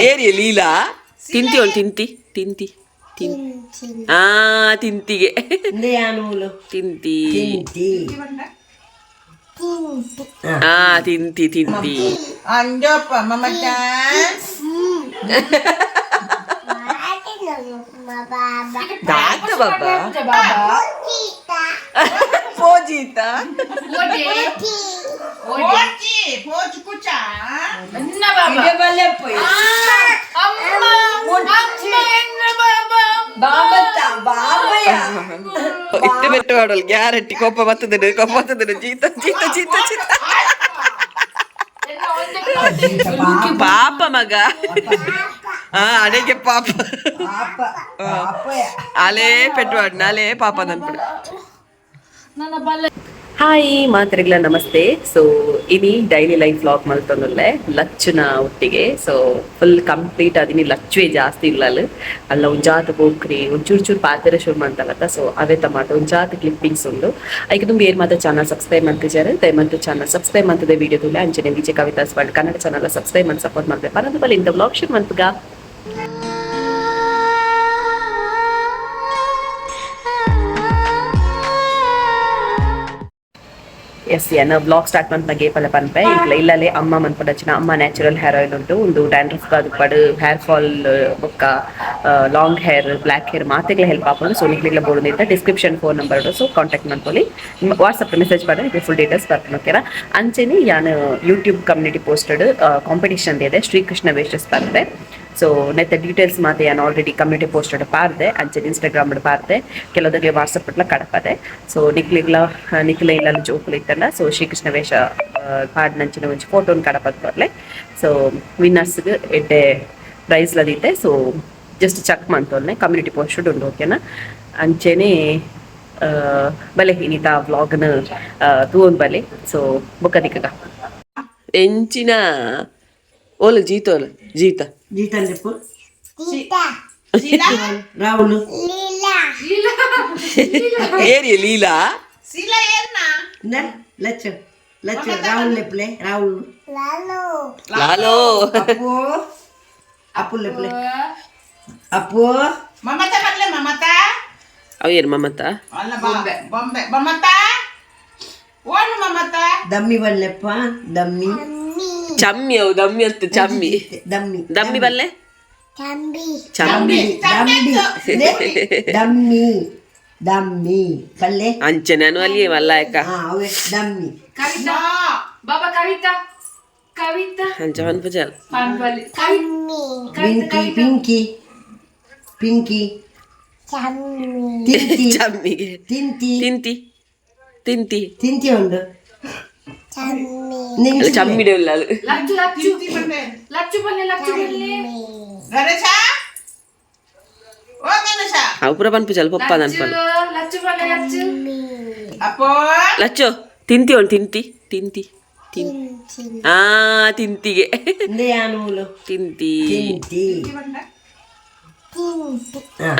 ಏರಿ ಲೀಲಾ ತಿಂತಿ ಒಂದು ತಿಂತಿ ತಿಂತಿ ತಿಂತಿ ಆ ತಿಂತಿಗೆ. ಯಾನೂಲು. ತಿಂತಿ. ತಿಂತಿ. ಆ ತಿಂತಿ ತಿಂತಿ. ಅಂಜಪ್ಪ ಮಮತ. ದಾತ ಬಾಬಾ ಪೋಜಿತ. ಪೋಚಿ ಪೋಚು ಕುಚ. ಇಟ್ಟು ಬೆಟ್ಟು ಮಾಡಲ್ ಗ್ಯಾರಂಟಿ. ಕೋಪ ಬರ್ತದೆ, ಕೋಪ ಬರ್ತದೆ. ಜೀತ ಜೀತ ಜೀತ ಜೀತ. ಪಾಪ ಮಗ. ಆ ಅಡೆಗೆ ಪಾಪ. ಪಾಪ ಪಾಪಯ. ಅಲೇ ಪೆಟ್ಟು ಆಡ್ನ ಅಲೇ ಪಾಪ ನನ್ಪಡು. ಹಾಯ್ ಮಾತ್ರೆಗಳ ನಮಸ್ತೆ. ಸೊ ಇನಿ daily life vlog ಮಲ್ತೊಂದುಲ್ಲೆ ಲಚ್ಚುನ ಒಟ್ಟಿಗೆ. So full complete ಅದಿನಿ. ಲಚ್ಚುವೆ ಜಾಸ್ತಿ ಇಲ್ಲ ಅಲ್ಲ ಅಲ್ಲ. ಒಂಜಾತ ಬೋಕ್ರಿ ಒಂಚೂರು ಚೂರು ಪಾತ್ರೆ ಶುರು ಮಾಡ್ತಲತ್ತ. ಸೊ ಅವೇ ಟಮಾಟೊ ಒಂಜಾತ ಕ್ಲಿಪ್ಪಿಂಗ್ಸ್ ಉಂಡು. ಐಕ್ ತುಂಬ ಏರ್ ಮಾತ್ರ ಚಾನಲ್ ಸಬ್ಸ್ಕ್ರೈಬ್ ಮಾಡ್ತಿದ್ದಾರೆ, ದಯಮಾಡಿ ಚಾನಲ್ ಸಬ್ಸ್ಕ್ರೈಬ್ ಮಾಡ್ತದೆ ವಿಡಿಯೋ ತುಲೆ. ಅಂಚನೆ Vijaya Kavitha's world Kannada channel subscribe ಮಾಡಿ ಸಪೋರ್ಟ್ ಮಾಡ್ಬೇಕು. ಪರಂದು ಬಲ್ಲಿ ಇಂಥ ವ್ಲಾಗ್ ಶುರು ಮಾಡ್ತಗ. ಎಸ್ ಎನ್ನ ಬ್ಲಾಗ್ ಸ್ಟಾರ್ಟ್ ಮಂತ್ ಗೇಪಲ ಪನ್ಪೆ ಇಟ್ಲ ಇಲ್ಲಲೆ ಅಮ್ಮ ಮನ್ಪಡಚಿನ ಅಮ್ಮ natural hair oil ಉಂಟು. ಒಂದು ಡ್ಯಾಂಡ್ರಫ್ ಅದು ಪಡು, ಹೇರ್ ಫಾಲ್ ಬೊಕ್ಕ long hair, black hair ಮಾತೆಗ್ಲ help ಆಪುಂಡು. ಸೊ ನಿಕ್ಲಿಗ್ಲ ಬೋಡು description phone number, so contact ಮನ್ಪೊಲಿ. WhatsApp message ಪಾಡ ಫುಲ್ ಡೀಟೇಲ್ಸ್ ಬರ್ಪುಂಡು, ಓಕೆನಾ? ಅಂಚೆನೆ ಯಾನ್ YouTube community posted competition ಇದೆ, ಶ್ರೀಕೃಷ್ಣ ವೇಷ ಸ್ಪರ್ಧೆ. ಸೊ ನೆತ್ತ ಡೀಟೇಲ್ಸ್ ಮಾತೆ ಯಾನ್ already community posted ಪಾರ್ದೆ, ಅಂಚೆ ಇನ್ಸ್ಟಾಗ್ರಾಮ್ ಪಾರ್ದೆ, ಕೆಲವೊಂದಕ್ಕೆ ವಾಟ್ಸಪ್ ಇಟ್ಲ ಕಡಪದೆ. ಸೊ ನಿಕ್ಲಿಗ್ಲ ನಿಕ್ಲ ಇಲ್ಲ ಜೋಕುಲು ಇತ್ತಲ್ಲ, ಸೊ ಶ್ರೀಕೃಷ್ಣ ವೇಷ ಪಾಡ್ನಂಚಿನ ಒಂಜಿ ಫೋಟೋನ್ ಕಡಪದ್ ಕೊರ್ಲೆ. ಸೊ ವಿನ್ನರ್ಸ್ಗೆ ಎಡ್ಡೆ ಪ್ರೈಸ್ ಲದಿತ್ತೆ. So just check ಮಂತೊಲ್ನೆ, community post ಉಂಡು, ಓಕೆನಾ? ಅಂಚೆನೆ ಬಲೆ ಇನಿತ ವ್ಲಾಗ್ನ ತೂವೊಂದು ಬಲೆ. ಸೊ ಬೊಕ್ಕ ದಿಕ್ಕಗ ಎಂಚಿನ ಓಲು ಜೀತೋಲು ಜೀತ. ಜೀತನ್ చెప్పు. ರಾಹುಲ್. ಏರಿ ಲೀಲಾ. ಶೀಲಾ ಏನ್ನ? ಲಚ್ಚು ಲಚ್ಚು ರಾಹುಲ್ ಲೆಪ್ಲೆ ರಾಹುಲ್. ಲಾಲೋ. ಅಪ್ಪು ಅಪ್ಪು ಲೆಪ್ಲೆ ಅಪ್ಪು. ಮಮತಾ ಬರ್ಲೆ ಮಮತಾ. ಅವು ಏನು ಮಮತಾ? ಅಲ್ಲ, ಬೊಂಬೆ ಮಮತಾ ಓನು ಮಮತಾ. ದಮ್ಮಿ ಬಲ್ಲೆಪ್ಪ ದಮ್ಮಿ. ಚಮ್ಮಿ ಅವು ದಮ್ಮಿ ಅಂತ ಚಮ್ಮಿ. ದಮ್ಮಿ. ದಮ್ಮಿ ಬಲ್ಲೆ ಚಮ್ಮಿ. ದಮ್ಮಿ ದಮ್ಮಿ ದಮ್ಮಿ ಪಲ್ಲೆ. ಅಂಚೆ ನಾನು ಅಲ್ಲಿ ಮಲ್ಲಾಯಕ. ಹಾ ಅವೇ ದಮ್ಮಿ. ಕವಿತಾ ಬಾಬಾ, ಕವಿತಾ ಕವಿತಾ. ಅಂಚೆ ಪನ್ಪುಜಲ್. ಪನ್ಪಲ್ಲಿ. ಪಿಂಕಿ ಪಿಂಕಿ ಪಿಂಕಿ ತಿಂತಿ. ಚಮ್ಮಿಗೆ. ತಿಂತಿ. ತಿಂತಿ ತಿಂತಿ. ತಿಂತಿ ಉಂಡು. ಅಲ್ಲ, ಚಮ್ಮಿಡೆ ಇಲ್ಲ ಅದು. ಲಚ್ಚು ಲಚ್ಚು ಲಚ್ಚು ಬಲ್ಲೆ ಲಚ್ಚು ಬಲ್ಲೆ. ಗಣೇಶ, ಓ ಗಣೇಶ. ಅವು ಪೂರ ಪನ್ಪುಜಲ್ ಪಪ್ಪ. ಲಚ್ಚು. ನನ್ಪಲ್. ಲಚ್ಚು ಬಲ್ಲೆ ಲಚ್ಚು. ಅಪ್ಪೋ. ಲಚ್ಚು ತಿಂತಿ ಒಂದು ತಿಂತಿ ತಿಂತಿ ತಿಂತಿ ಆ ತಿಂತಿಗೆ. ಯಾನೂಲು. ತಿಂತಿ. ತಿಂತಿ.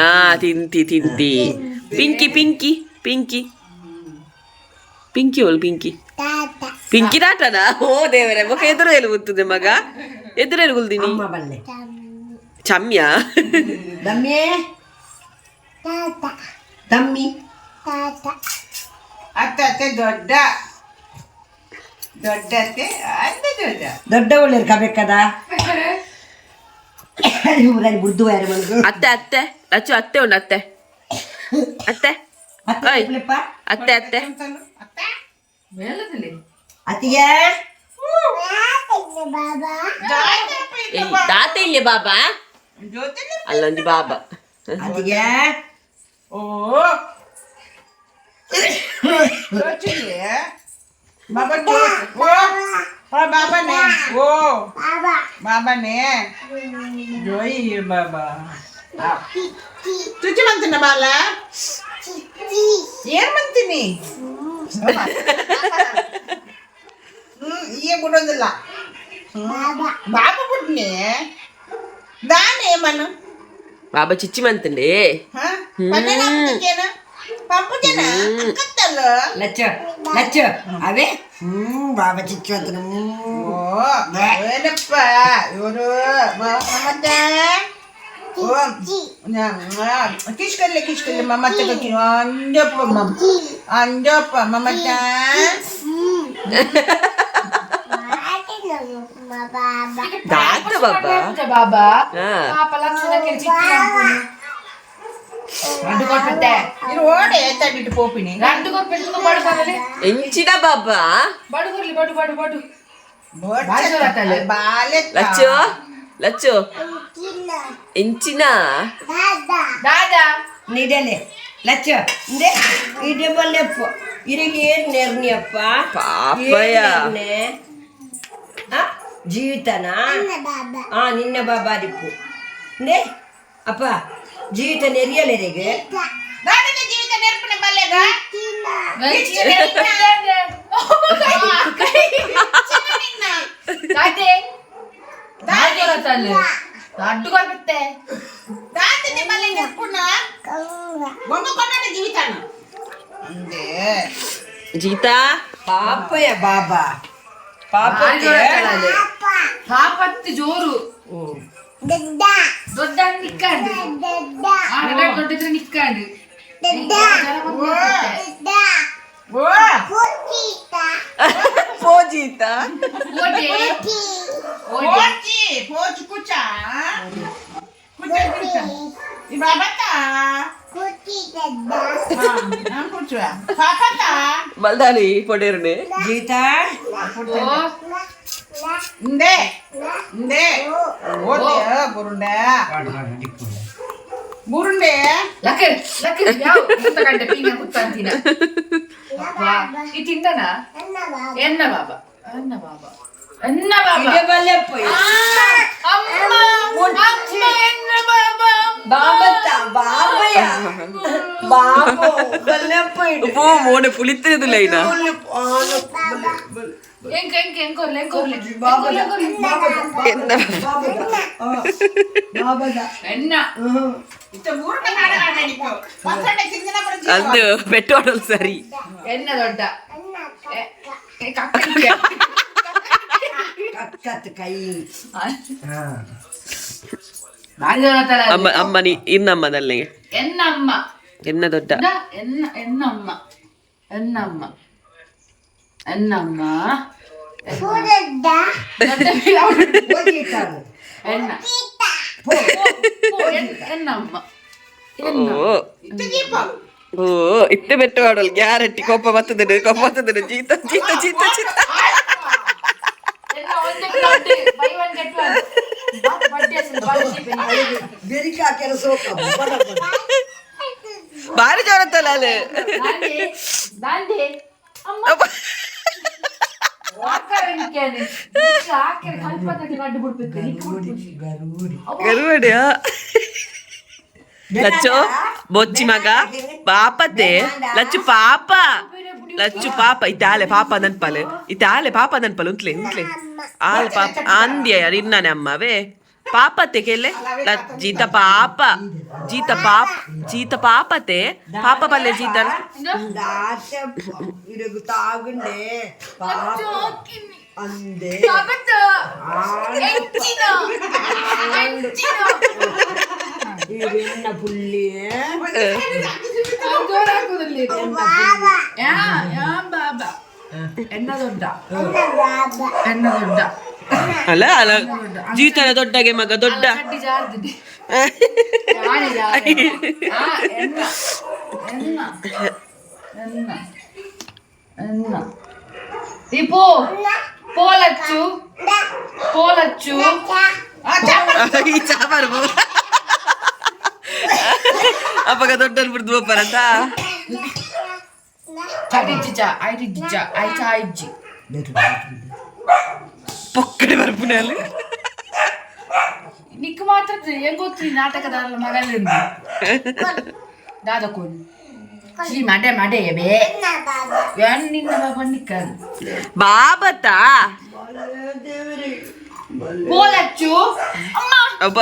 ಆ ತಿಂತಿ ತಿಂತಿ. ಪಿಂಕಿ ಪಿಂಕಿ ಪಿಂಕಿ ಪಿಂಕಿ ಓಲ್ ಪಿಂಕಿ ಪಿಂಕಿ ದಾಟನಾ? ಓ ದೇವರೇ, ಮುಖ ಎದುರು ಎಲ್ಲಿ ಗೊತ್ತದೆ ಮಗ, ಎದುರು ಎಲ್ಲಿ ಗುಲ್ದಿನಿ? ಅಮ್ಮ ಬಲ್ಲೆ. ಚಮ್ಯಾ. ದಮ್ಮಿಯೇ ದಮ್ಮಿ. ಅತ್ತೆ ಅತ್ತೆ ದೊಡ್ಡ ದೊಡ್ಡ ಅತ್ತೆ ಅತ್ತೆ ದೊಡ್ಡ. ದೊಡ್ಡ ಇರ್ಕಬೇಕದ ಊರಲ್ಲಿ ಬುಡ್ದು ಯಾರು ಮನಗು. ಅತ್ತೆ ಅತ್ತೆ ಲಚ್ಚು ಅತ್ತೆ ಉಂಡು ಅತ್ತೆ ಅತ್ತೆ. ಅತ್ತೆ. ಓಯ್. ಲೆಪ್ಪ. ಅತ್ತೆ ಅತ್ತೆ. ಅತ್ತೆ. ಮೇಲದಲ್ಲಿ. ಅತ್ತಿಗೆ. ಏಯ್, ತಾತ ಇಲ್ಲಿ ಬಾಬಾ. ಜೊತೆ. ಅಲ್ಲೊಂದು ಬಾಬಾ. ಅತ್ತಿಗೆ. ಓ ಜೋಚಿಗೆ ಬಾಬಾ ಜೋ ಓ ಓ ಬಾಬಾನೇ ಓ ಬಾಬಾನೇ ಜೋಯಿ ಬಾಬಾ ಚುಚ್ಚು ಮಂತಿನ ಬಾಲ ಏನ್ ಮಂತೀನಿ. ಹ್ಮ್ ಈ ಬಿಡೋದಿಲ್ಲ ಬಾಬಾ ಬಿಡ್ನಿ ದಾನೇ ಮನು. ಬಾಬಾ ಚಿಚ್ಚಿ ಮಂತಂಡೆ. ಹಾ ಪನ್ನೆ ನಾಪತ್ತೇನ. ಪಂಪುಜನ ಅಕ್ಕತ್ತಲ್ಲ. ಲಚ್ಚ ಲಚ್ಚ ಅವೇ ಬಾಬಾ ಚಿಚ್ಚು ಅಂತ. ಓ ಏನಪ್ಪ ಇವರು ಮಮತ. ಓ ಕಿಶ್ಕಲ್ಲೆ ಕಿಶ್ಕಲ್ಲೆ ಮಮತ ಅಂಜಪ್ಪ ಮಮ್ಮ ಅಂಜಪ್ಪ ಮಮತ. ದಾತ ಬಾಬಾ. ಬಾಬಾ. ಹಾ. ಪಾಪ ಲಕ್ಷಣ ಚಿಕ್ಕಿ రెండు ಕೊಟ್ಬಿಟ್ಟೆ. ಇದು ಓಡೆ ತಡ್ಡಿಟ್ಟು ಪೋಪಿನಿ. రెండు ಕೊಟ್ಬಿಟ್ಟು ಬಡು ಬರಲಿ. ಎಂಚಿನ ಬಾಬಾ. ಬಡು ಕೊರ್ಲಿ ಬಡು ಬಡು ಬಡು. ಬಾಲೆ. ಲಚ್ಚು ಲಚ್ಚು ಎಂಚಿನ. ದಾದಾ. ನಿಡಲೆ ಲಚ್ಚ ಇಂದೆ ಇಡೆ ಬಲ್ಲೆಪ್ಪ ಇರಿಗೆ ಏನ್ ನೆರ್ನಿಯಪ್ಪ? ಪಾಪಯ್ಯ. ಏನ್ ನೆರ್ನೆ? ಆ? ಜೀವಿತನಾ? ಆ ನಿನ್ನ ಬಾಬಾ ದಿಪ್ಪು ನೇ ಅಪ್ಪ ಜೀವಿತ ನೆರಿಯಲೆರೆಗೆ. ದಾದನ ಜೀವಿತ ನೆರ್ಪಿನ ಬಲ್ಲೆಗ. ದಾದೆ ಅಡ್ಡು ಕೊರ್ಬಿತ್ತೆ. ದಾದನ ಬಲ್ಲೆ ನೆರ್ಪುನ ಬೊಮ್ಮ ಕೊಟ್ಟಾಡ ಜೀವಿತಾನ ಅಂದೆ. ಜೀತಾ. ಪಾಪಯ್ಯ ಬಾಬಾ ಪಾಪ. ಪಾಪತ್ತಿ ಜೋರು ದೊಡ್ಡ ನಿಕ್ಕಾಂಡು ದೊಡ್ಡಿದ್ರೆ ನಿಕ್ಕಾಂಡು. ಓ. ಪೋ ಜೀತಾ. ಓಡೆ ಓಡೆ. ಪೋಚಿ ಪೋಚಿ ಕುಚ ಕುಚ ಕುಚ ಈ ಬಾಬಾತ ಕುಚ ಪಾಪತ. ಬಲ್ದಾನಿ ಪೊಡೇರ್ನೆ. ಜೀವಿತಾ. ಓ. ಇಂದೆ ಇಂದೆ ಓದೆ ಬುರುಂಡೆ ಬುರುಂಡೆ. ಲಕ್ಕ ಲಕ್ಕ ಯಾವ ಕುತ್ತ ಕಂಡೆ ಪೀಂಗ ಕುತ್ತ ಅಂತೀನ. ಈ ತಿಂದನ ಎನ್ನ ಬಾಬಾ ಎನ್ನ ಬಾಬಾ ಎನ್ನ ಬಾಬಾ. ಇಡೆ ಬಲ್ಲೆಪ್ಪ. ಅಮ್ಮ ಅಮ್ಮ ಎನ್ನ ಬಾಬಾ. ಬಾಬತ್ತ ಬಾಬಯ್ಯ ಬಾಬು ಬಲ್ಲೆಪ್ಪ ಇಡೆ. ಪೋ ಮೋನೆ ಪುಳಿತಿರುದಿಲ್ಲ ಇನ್ನ. ಎಂಕ ಎಂಕ ಎಂಕೊರ್ಲೆ ಎಂಕೊರ್ಲೆ. ಬಾಬದ. ಎನ್ನ. ಬಾಬದ. ಎನ್ನ. ಇತ್ತ ಬುರುಂಡೆ ಕಾಡ ಕಾಡ ಪಸಂಡೆ ಸಿಂಗನ ಬರ. ಅದು ಪೆಟ್ಟೋಡಲ್ ಸರಿ. ಎನ್ನ ದೊಡ್ಡ ಎ, ಕಕ್ಕ. ಕಕ್ಕತ್ ಕೈ. ಭಾರಿ ಜೋರ ತರ. ಅಮ್ಮ ಅಮ್ಮ ನೀ ಇನ್ನಮ್ಮದಲ್ಲಿಗೆ. ಎನ್ನ ಅಮ್ಮ. ಎನ್ನ ದೊಡ್ಡ. ಎನ್ನ ಎನ್ನ ಎನ್ನಮ್ಮ ಎನ್ನಮ್ಮ ಎನ್ನಮ್ಮ ದೊಡ್ಡ. ಎನ್ನ ಪೋ, ಎನ್ನಮ್ಮ. ಓ ಓ ಇತ್ತೆ ಬೆಟ್ಟು ಆಡೋಲ್ ಗ್ಯಾರಂಟಿ ಕೋಪ ಬರ್ತದೆ ಕೋಪ ಬರ್ತದೆ. ಜೀತ ಜೀತ ಜೀತ ಜೀತ. ಎನ್ನ ಒಂದಕ್ಕೆ ದೊಡ್ಡ ಬೈ ಒನ್ ಗೆಟ್ ಒನ್ ಬಡ್ಡಿ ಅಸಲು ಬಾಳಿ. ಬೆರಿಕ ಹಾಕ್ಯಾರ ಸೋಕ. ಭಾರಿ ಜೋರತ್ತಲ್ಲ ಅಲ್ಲಿ. ದಾಂಡೆ ದಾಂಡೆ ಅಮ್ಮ ಆಕರೆ ಆಕರೆ ಕಲ್ಪತಕ್ಕೆ ಗಡ್ಡು ಬಿಡ್ಬೇಕು ನಿಕ್ಕು ಬಿಡ್ಬೇಕು. ಗರುವಡಿಯ ಲಚ್ಚು ಬೊಚ್ಚಿ ಮಗ ಪಾಪತೆ ಲಚ್ಚು ಪಾಪ ಲಚ್ಚು ಪಾಪ ಇತ್ತಾಲೆ ಪಾಪ ನನ್ಪಲೆ ಇತ್ತಾಲೆ ಪಾಪ ನನ್ಪಲೆ ಉಂತ್ಲೆ ಉಂತ್ಲೆ ಆಲ್ ಪಾಪ ಅಂದ್ಯ ಇನ್ನನೆ ಅಮ್ಮವೇ ಪಾಪತೆ ಕೆಲೆ ಜೀತ ಪಾಪ ಜೀತ ಪಾಪ ಜೀತ ಪಾಪತೆ ಪಾಪ ಪಲ್ಲೆ ಜೀತ. ಇಡಗು ತಾಗುಂಡೆ ಪಾಪ ಅಂದೆ. ಪಾಪತ್ತ ಎಂಚಿನ ಎಂಚಿನ. ಇವೆನ್ನ ಪುಲ್ಲಿ. ಜೋರ ಹಾಕುದಿಲ್ಲ ಯಾ ಯಾ ಬಾಬಾ ಎನ್ನ ದೊಡ್ಡ ಎನ್ನ ದೊಡ್ಡ. ಅಲ್ಲ ಅಲ್ಲ ಜೀತನ ದೊಡ್ಡಗೆ ಮಗ ದೊಡ್ಡ. ಕಡ್ಡಿ ಜಾರ್ದಿದೆ ಯಾನೆ ಜಾರೆ. ಆ, ಎನ್ನ ಎನ್ನ ಎನ್ನ ಎನ್ನ ಈ ಪೋ ಪೋಲಚ್ಚು ಪೋಲಚ್ಚು. ಈ ಚಾಮರ್ ಅಪ್ಪಗ ದೊಡ್ಡ ಬಿಡ್ದು ಒಪ್ಪರಂತ. ಐಟಿಜ್ಜ ಐಟಿಜ್ಜ ಐಚ ಐಜ್ಜಿ. ಪೊಕ್ಕಡೆ ಬರ್ಪುನೆ ಅಲ್ಲಿ. ನಿಕ್ ಮಾತ್ರ ಹೆಂಗ್ ಗೊತ್ತು ನಾಟಕದ ಮಗಲಿಂದ ದಾದ ಕೊಡು ಶ್ರೀ ಮಡೆ ಮಡೆ ಬೇ ಏನ್ ನಿನ್ನ ಬಾಬಾ ನಿಕ್ಕ. ಬಾಬತಾ. ಪೋಲಚ್ಚು ಅಮ್ಮ. ಅಬ್ಬ.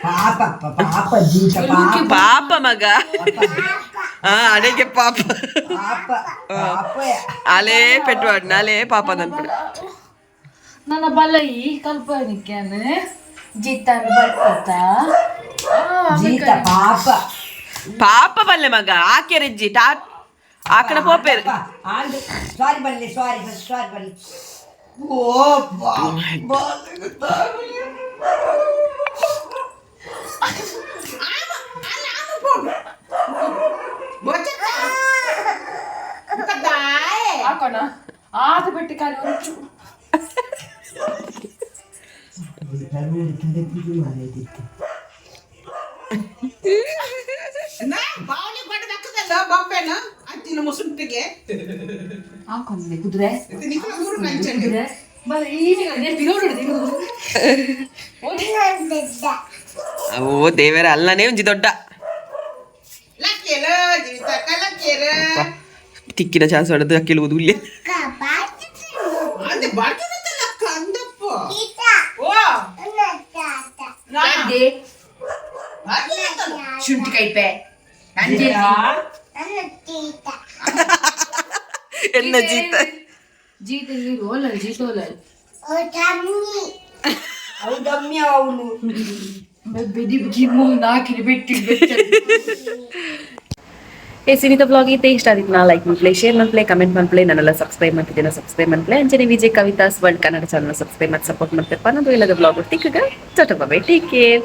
ಪಾಪ ಪಾಪ ಜೀತ ಪಾಪ. ಪಾಪ ಮಗ. ಆ ಅಡೆಗೆ ಪಾಪ. ಪಾಪ ಪಾಪ. ಅಲೇ ಪೆಟ್ವಾಡ್ ನಾಲೇ ಪಾಪ ಅನ್ಬಿಡು. ನನ್ನ ಬಲ ಈ ಕಲ್ಪನಿಕ್ಯಾನ ಜಿತ್ತಾನ ಬರ್ಕೊತ. ಜೀತ ಪಾಪ. ಪಾಪ ಬಲ್ಲೆ ಮಗ ಆಕೆ ರೆಜ್ಜಿ ಟಾ ಆಕಡ ಪೋಪೇರು. ಆಂಡ್ ಸಾರಿ ಬಲ್ಲೆ, ಸಾರಿ ಸಾರಿ ಬಲ್ಲೆ. ಓ ಬಾಬಾ. ಹಾಕೋಣ ಆತ ಬಿಟ್ಟು ಕಾಲು ಒಂಚೂರು. ಬಾವಲಿ ಕೊಡದಕ್ಕದಲ್ಲ ಬೊಂಬೆನ ಅತ್ತಿನ ಮುಸುಂಟಿಗೆ. ಹಾಕೊಂಡೆ ಕುದುರೆ. ನಿಖಲ ಊರು ನಂಚಂಡಿ. ಕುದುರೆ ಬಲ ಈಗ ಬಿರೋಡು. ಓ ದೇವರ ಅಲ್ಲನೇ ಒಂಜಿ ದೊಡ್ಡ. ಲಕ್ಕೇಲ ಜೀವಿತ ಕಲಕ್ಕೇರ. ತಿಕ್ಕಿನ ಚಾನ್ಸ್ ಹೊಡೆದು ಅಕ್ಕಿಳುವುದು ಇಲ್ಲಿ. ಅಂದೆ ಬಾಡ್ಕಿದತ್ತಲ್ಲ ಅಕ್ಕ ಅಂದಪ್ಪ ಓ. ಶುಂಠಿ ಕೈಪೆ. ಎನ್ನ ಜೀತ. ಜೀತ ಓಲಲ್ ಜೀತ ಓಲಲ್. ಹೌದಮ್ಮಿ ಅವನು. ಬೆದಿ ಗಿಮ್ಮು ನಾಕಿನಿ ಬೆಟ್ಟಿ ಬೆಟ್ಟ. ಏ ಸಿನಿತ ಬ್ಲಾಗ್ ಇತ್ತೆ ಇಷ್ಟ ಆದಿತ್ತು ನಾ ಲೈಕ್ ಮನ್ಪ್ಲೆ, ಶೇರ್ ಮನ್ಪ್ಲೆ, ಕಮೆಂಟ್ ಮನ್ಪ್ಲೆ, ನನ್ನೆಲ್ಲ ಸಬ್ಸ್ಕ್ರೈಬ್ ಮಾಡ್ತಿದ್ದೇನೆ ಸಬ್ಸ್ಕ್ರೈಬ್ ಮನ್ಪ್ಲೆ. ಅಂಚನೆ Vijay Kavitha's world Kannada channel subscribe ಮಾಡಿ ಸಪೋರ್ಟ್ ಮಾಡ್ತೇಪ್ಪ. ನಂದು ಇಲ್ಲದ ಬ್ಲಾಗ್ ತಿಕ್ಕಗ ಚಟಪ. Take care.